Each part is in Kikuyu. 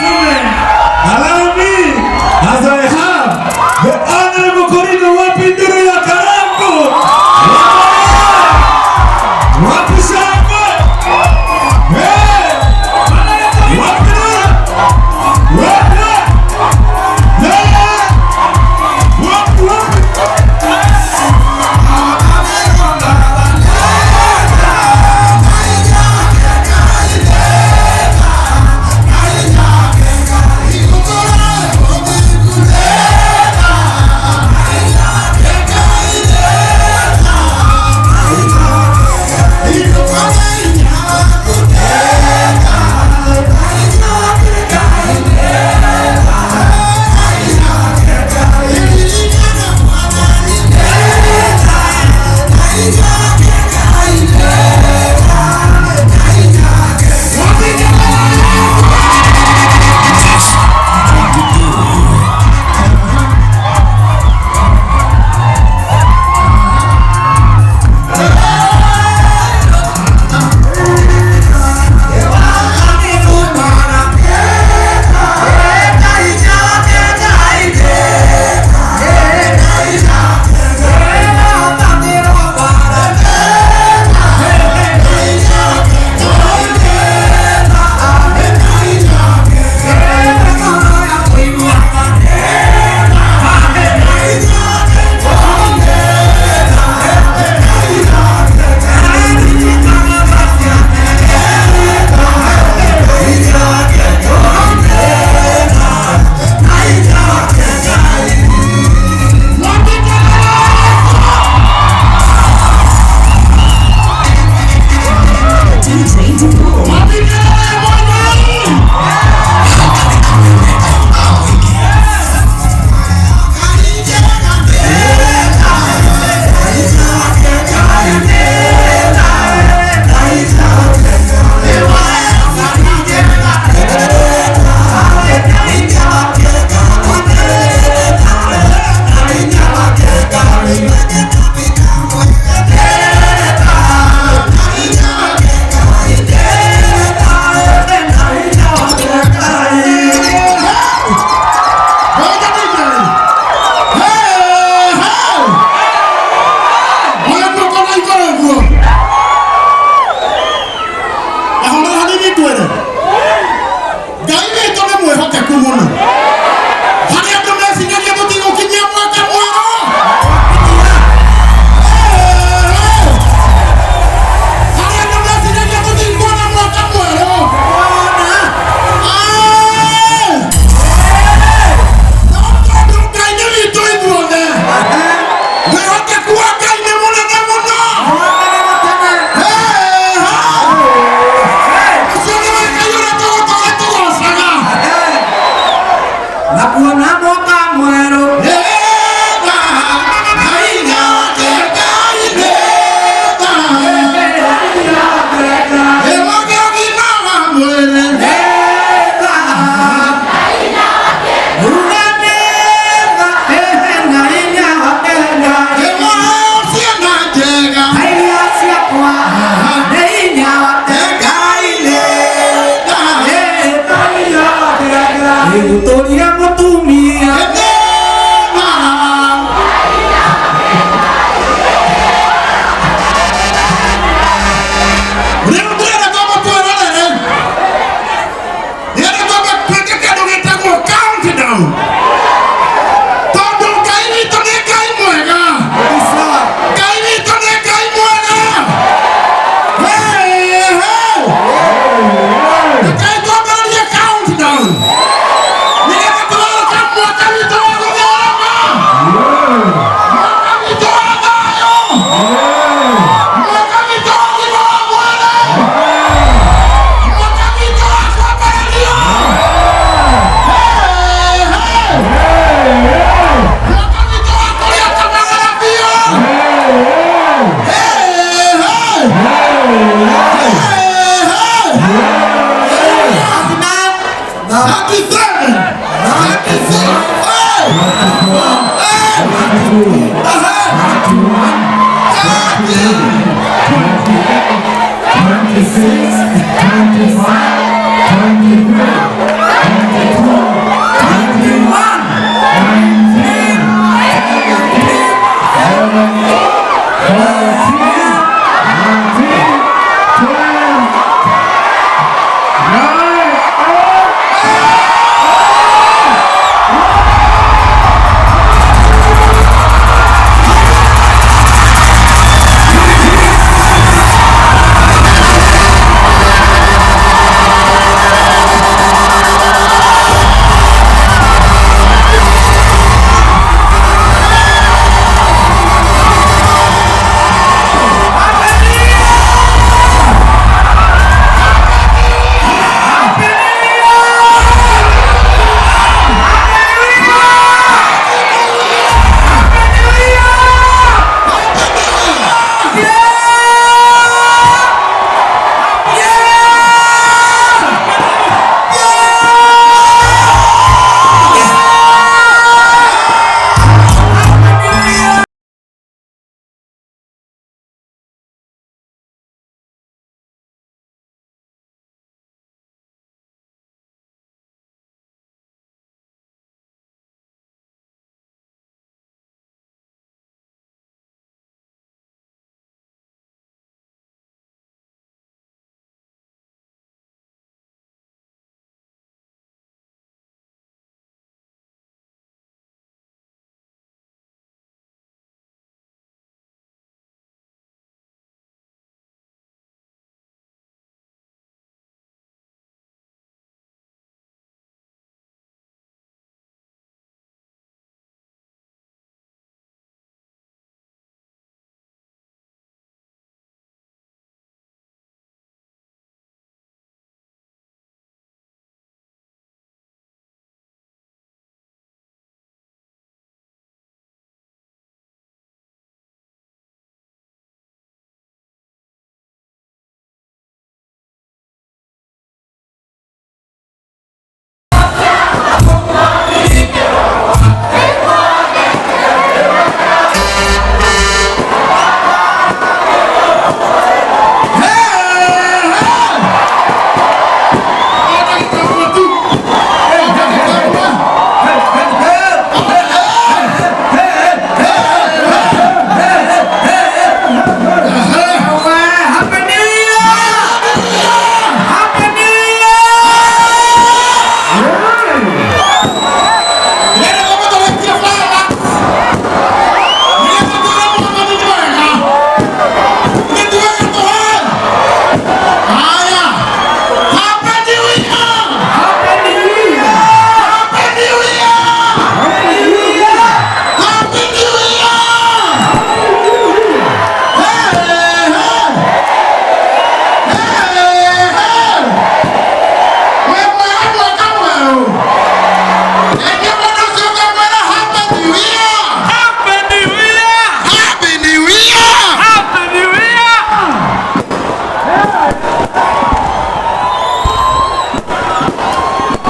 Gentlemen, allow me as I have the Honorable Corina Wapinduru ya Karangu. Wapi shangwe? Hey! Wapi? Wapi? Hey! Wapi, wapi? Ahorera hanini twere Ngai witũ nĩ mwĩhokeku mũno harĩ andũ meciragia tũtigũkinyia mwaka mwerũ. Harĩ andũ meciragia tũtikuona mwaka mwerũ. No tondũ Ngai nĩ witũ ithuothe, wĩhokeku wa Ngai nĩ mũnene mũno. Ũcio nĩwe Ngai ũrĩa tũgũtũũra tũgocaga. Na kuona mwaka mwerũ. Gũtũria mũtumia. Rĩu ndĩrenda twambe twĩrorere, ndĩrenda twambe twĩke kĩndũ gĩtagwo countdown, tondũ Ngai witũ nĩ Ngai mwega. Ngai witũ nĩ Ngai mwega. Hey, hey. Rekei twambĩrĩrie countdown nĩgetha tũroreka mwaka witũ wa gũtherema, mwaka witũ wa thayũ, mwaka witũ wa ũgima wa mwĩrĩ, mwaka witũ wa kwambĩrĩrio. Hey, hey. Mwaka witũ wa kũrĩa kamagara biũ. Hey, hey. Hey, hey. 37, 36, hey! Hey! Aha! 26, 25, 23, mwerũ. Rĩngĩ mũndũ ũcio ũkamwĩra Happy New Year. Happy New Year! Happy New Year. Happy New Year!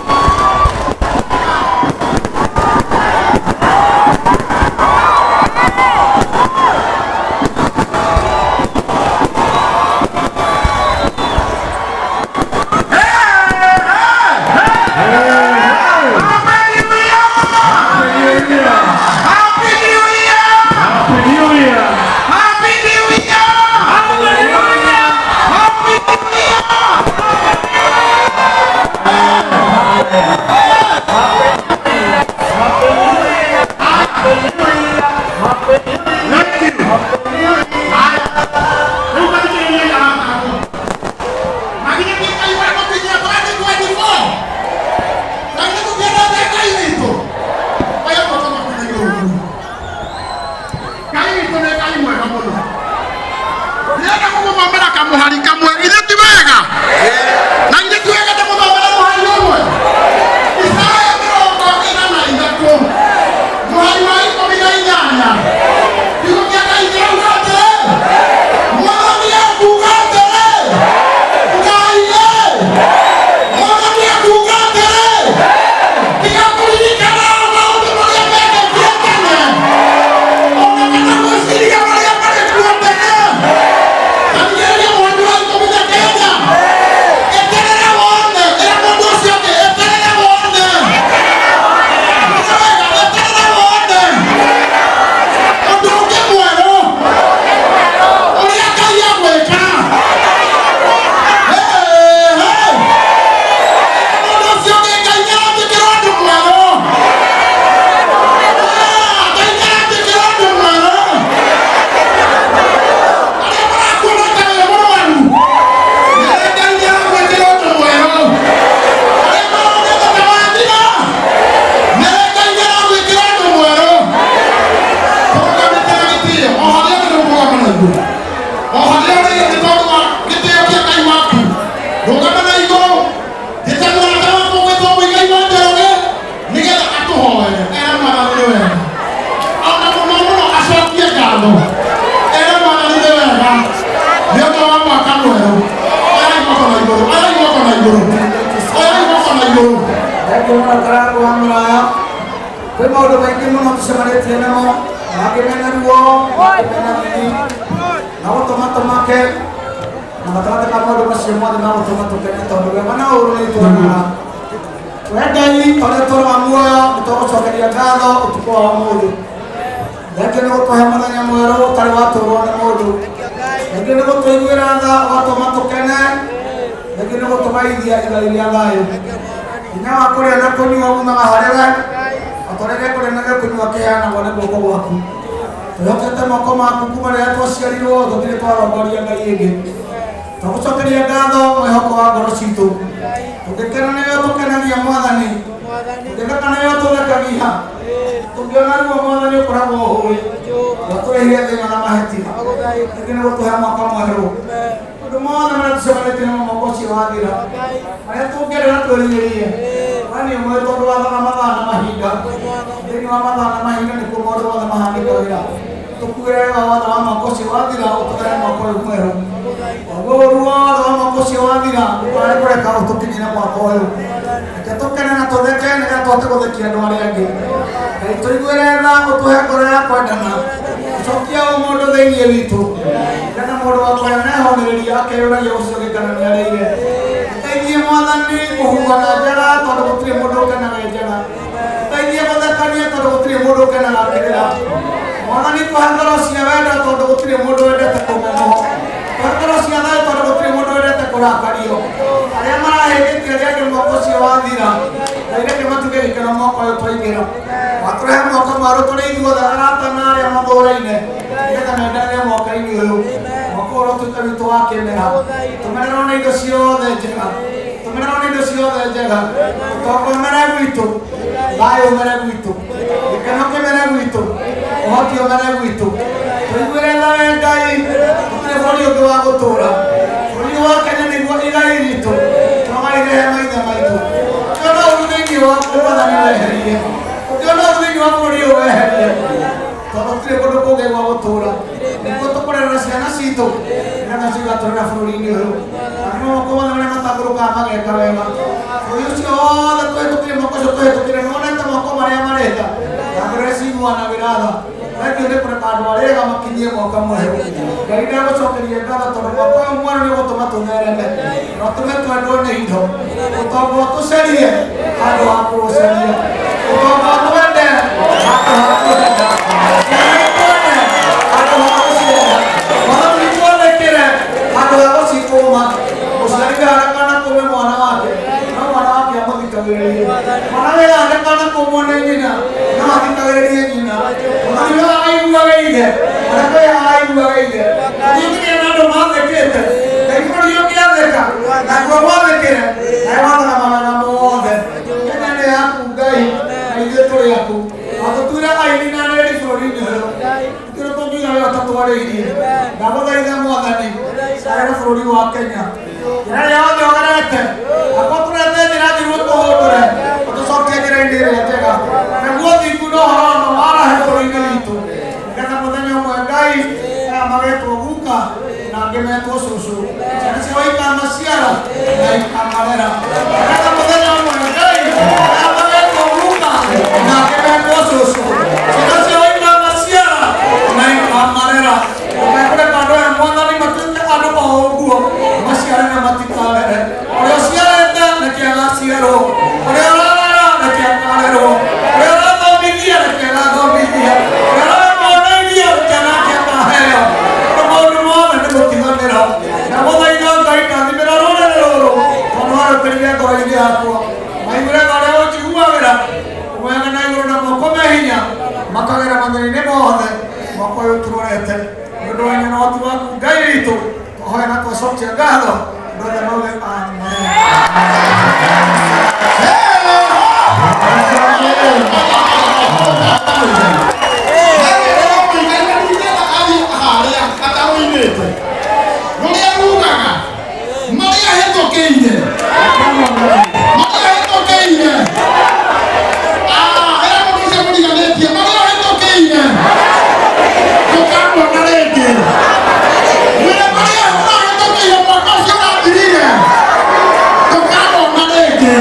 Happy New Year. Happy New Year! Happy New Year. Happy New Year! Happy New Year. Happy New Year. Happy New Year. Thank you. Haya. Rĩu mathikĩrĩria arata. Magithĩ Ngai wa gũkinyia 2024. Na githĩ tũtiendete Ngai witũ? Oya moko maku na igũrũ. Ngai witũ nĩ Ngai mwega mũno. Ndĩrenda kũmũthomera kamũhari kamwe. Githĩ ti wega? Na githĩ ti wega ndĩmũthomere mũhari ũmwe? Isaya 43 mũhari wa 18. Kiugo kĩa Ngai kĩrauga atĩrĩ, Mwathani ekuuga atĩrĩ, Ngai ĩ, Mwathani ekuuga atĩrĩ, tiga kũririkana maũndũ marĩa mekĩkire tene, ona kana gwĩciria marĩa marĩ kuo tene. Tathikĩrĩria mũhari wa 19. Eterera wone, ĩra mũndũ ũcio ũngĩ, eterera wone. Nĩ wega, eterera wone ũndũ ũngĩ mwerũ ũrĩa Ngai agwĩka. Hey, hey. Mũndũ ũcio ũngĩ, Ngai nĩaranjĩkĩra ũndũ mwerũ. Ah, Ngai nĩaranjĩkĩra ũndũ mwerũ. Arĩa marakuona ta wĩ mũrwaru, mere Ngai nĩaragwĩkĩra ũndũ mwerũ. Arĩa maroneka ta wathira, mere Ngai nĩaragwĩkĩra ũndũ mwerũ. Tũrũgamĩte na gĩtĩo, o harĩa ũrĩ rũgama na igũrũ. O harĩa ũrĩ nĩ tondũ wa gĩtĩo kĩa Ngai waku. Rũgama na igũrũ, ĩta mũrata waku ũgwĩtwo Mũigai wa Njoroge, nĩgetha atũhoere. Ĩra Mwathani nĩ wega. Ona mũno mũno acokie ngatho. Ĩra Mwathani nĩ wega. Nĩ ũndũ wa mwaka mwerũ. Oyai moko na igũrũ, oyai moko na igũrũ. Oyai moko na igũrũ. Thengiũ mũno Karangũ wa Mũraya. Kwĩ maũndũ maingĩ mũno tũcemanĩtie namo, mangĩ mena ruo, mangĩ mena thoni, na gũtũma tũmake, na gatagatĩ ka maũndũ macio mothe ma gũtũma tũkene tondũ wega na ũũru nĩ itwaranaga. We Ngai ũrĩa ũtũũraga muoyo, nĩ tũgũcokeria ngatho ũtukũ wa ũmũthĩ. Thengiũ nĩ gũtũhe mũthenya mwerũ ũtarĩ watũũrwo nĩ mũndũ. Thengiũ nĩ gũtũiguĩra tha ũgatũma tũkene. Thengiũ nĩ gũtũgaithia igai rĩa thayũ. Hinya wa kũrĩa na kũnyua umaga harĩ we, o ta ũrĩa gĩa kũrĩa na gĩa kũnyua kĩheanagwo nĩ guoko gwaku. Twĩhokete moko maku kuma rĩrĩa twaciarirwo, tũtirĩ twarongoria Ngai ĩngĩ. Twagũcokeria ngatho mwĩhoko wa ngoro citũ. Tũngĩkena nĩwe ũtũkenagia Mwathani, tũngĩtheka nĩwe ũtũthekagia, tũngĩona ruo Mwathani ũkoragwo ũhũĩ. Watũrĩhire thĩna na mahĩtia, rĩngĩ nĩ gũtũhe mwaka mwerũ. Maũndũ mothe marĩa tũcemanĩtie namo mwaka ũcio wathira, marĩa tũngĩenda na twĩrirĩrie, we nĩ ũmwe tondũ wathaga mathaa na mahinda. Thĩinĩ wa mathaa na mahinda nĩkuo maũndũ mothe mahanĩkagĩra. Tũkuĩre wega wothe wa mwaka ũcio wathira, ũtũhe mwaka ũyũ mwerũ. Koguo ũũru wothe wa mwaka ũcio wathira, ndũkae kũreka ũtũkinyĩre mwaka ũyũ. Reke tũkene na tũtheke nĩgetha tũhote gũthekia andũ arĩa angĩ. Ngai tũiguĩre tha, ũtũhe ngoro ya kwendana, ũcokie ũmũndũ thĩinĩ witũ. Nĩgetha mũndũ wa kũheana ehonĩrĩria akeyũragia ũcio ũngĩ kana nĩarĩire. Teithie Mwathani kũhuhana njega tondũ gũtirĩ mũndũ ũkenaga e njega. Teithie gũthekania tondũ gũtirĩ mũndũ ũkenaga akĩrĩra. Mwathani tũhe ngoro cia wendo tondũ gũtirĩ mũndũ wendete kũmenwo. Tũhe ngoro cia thayũ tondũ gũtirĩ mũndũ wendete kũrakario. Arĩa marahĩngĩtie arĩa angĩ mwaka ũcio wathira, Ngai reke matuge gĩkeno mwaka ũyũ twaingĩra. Watũrehe mwaka mwerũ tũrĩ ithuothe arata na arĩa mathũraine, nĩgetha mendanĩre mwaka-inĩ ũyũ. Mwaka ũyũ ũrotuĩka witũ wa kĩmera. Tũmererwo na indo ciothe njega. Tũmererwo na indo ciothe njega. Ũtonga ũmere gwitũ, thayũ ũmere gwitũ, gĩkeno kĩmere gwitũ, ũhoti ũmere gwitũ. Tũiguĩre tha we Ngai, tũtirĩ bũrũri ũngĩ wa gũtũũra. Bũrũri wa Kenya nĩguo igai ritũ, tũragaire he maithe maitũ. Tũrona ũũru thĩinĩ waku Mwathani weherie. Ũngĩona ũru thĩinĩ wa bũrũri ũyũ weherie, tondũ gũtirĩ kũndũ kũngĩ gwa gũtũũra. Nĩguo tũkũrerera ciana citũ nĩgetha cigatũrĩra bũrũri-inĩ ũyũ. Na nĩ moko mothe marĩa matambũrũkaga mageka wega. Bũrũri ũcio wothe tũhĩtũkire, mwaka ũcio tũhĩtũkire, nĩwonete moko marĩa marĩ tha na ngoro ciguanagĩra tha. Thengiũ nĩ kũreka andũ arĩa ega makinyie mwaka mwerũ. Ngai ndagũcokeria ngatho tondũ mwaka ũyũ mwerũ nĩ ũgũtũma tũthereme na ũtũme twendwo nĩ indo. Ũtonga ũtũcarie handũ ha kũũcaria, ũtonga ũtwende handũ ha kũwenda, ciana itwende handũ ha gũcienda, mwathani twathĩkĩre handũ ha gũcikũma. Mũciari wĩhande kana kũme mwana wake, no mwana wake amũthikagĩrĩrie. Mwana wĩhande kana kũmwo nĩ nyina, no athikagĩrĩrie nyina. Mwathani wĩhaga aiguage ithe, mwana wĩhaga aiguage ithe. Ũngĩgĩa na andũ mathĩkĩte, Ngai bũrũri ũngĩathĩka naguo gwathĩkĩre, nawe wathaga mawega mothe. Kenya nĩ yaku Ngai, na ithuĩ tũrĩ aku. Watũtuire aini na areri bũrũri-inĩ ũyũ, ithuĩ tũngiuga wega tũtwarĩirie. Ndagũthaitha Mwathani, arere bũrũri wa Kenya. Njĩra ĩrĩa yothe ũgerete, akorwo tũrete njĩra njũru ũtũhũndũre, ũtũcokie njĩra-inĩ ĩrĩa njega, naguo ũthingu na ũhoro wa ma warahe bũrũri-inĩ witũ, nĩgetha mũthenya ũmwe Ngai aya magetwo guka na angĩ metwo cũcũ, ciana ciao ikamaciara na ikamarera, nĩgetha mũthenya ũmwe Ngai aya magetwo guka na angĩ metwo cũcũ, ciana ciao ikamaciara na ikamarera. Ũmekũreka andũ aya Mwathani matuĩke andũ o ũguo, maciare na matikarere. Ũrĩa ũciarĩte nĩkĩ agaciarwo, ũrĩa ũrarera nĩkĩ akarerwo, ũrĩa ũrathomithia nĩkĩ agathomithia, ũrĩa ũramwonaithia nĩkĩ nake akaheo. Tondũ maũndũ mothe nĩ mũtiganĩro. Ndagũthaitha Ngai ndathimĩra rũrĩrĩ rũrũ, tondũ warũkĩrire ngoro-inĩ yakwa. Maiguĩre tha ũrĩa ũnjiguagĩra, ũmoyaga na igũrũ na moko me hinya, makagera mathĩna-inĩ mothe mwaka ũyũ tũrorete. Nĩ ũndũ wa hinya na ũhoti waku Ngai witũ, twahoya na twacokia ngatho. Andũ othe mauge amen. Harĩa ataũinĩte rũrĩa rugaga marĩa hĩtũkĩire, marĩa hĩtũkĩire, ĩra mũndũ ũcio mũriganĩtie marĩa hĩtũkĩire ndũkamona rĩngĩ. Mwĩre marĩa ũrahĩtũkĩire mwaka ũcio ũrathirire ndũkamona rĩngĩ.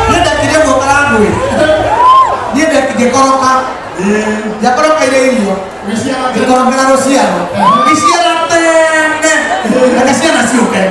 Niĩ ndekire ũguo karangwĩ. Niĩ ngĩkoroka. Ndiakorokeire irio. Ngĩkorokera rũciaro. Ngĩciara tene. Reke ciana ciũke.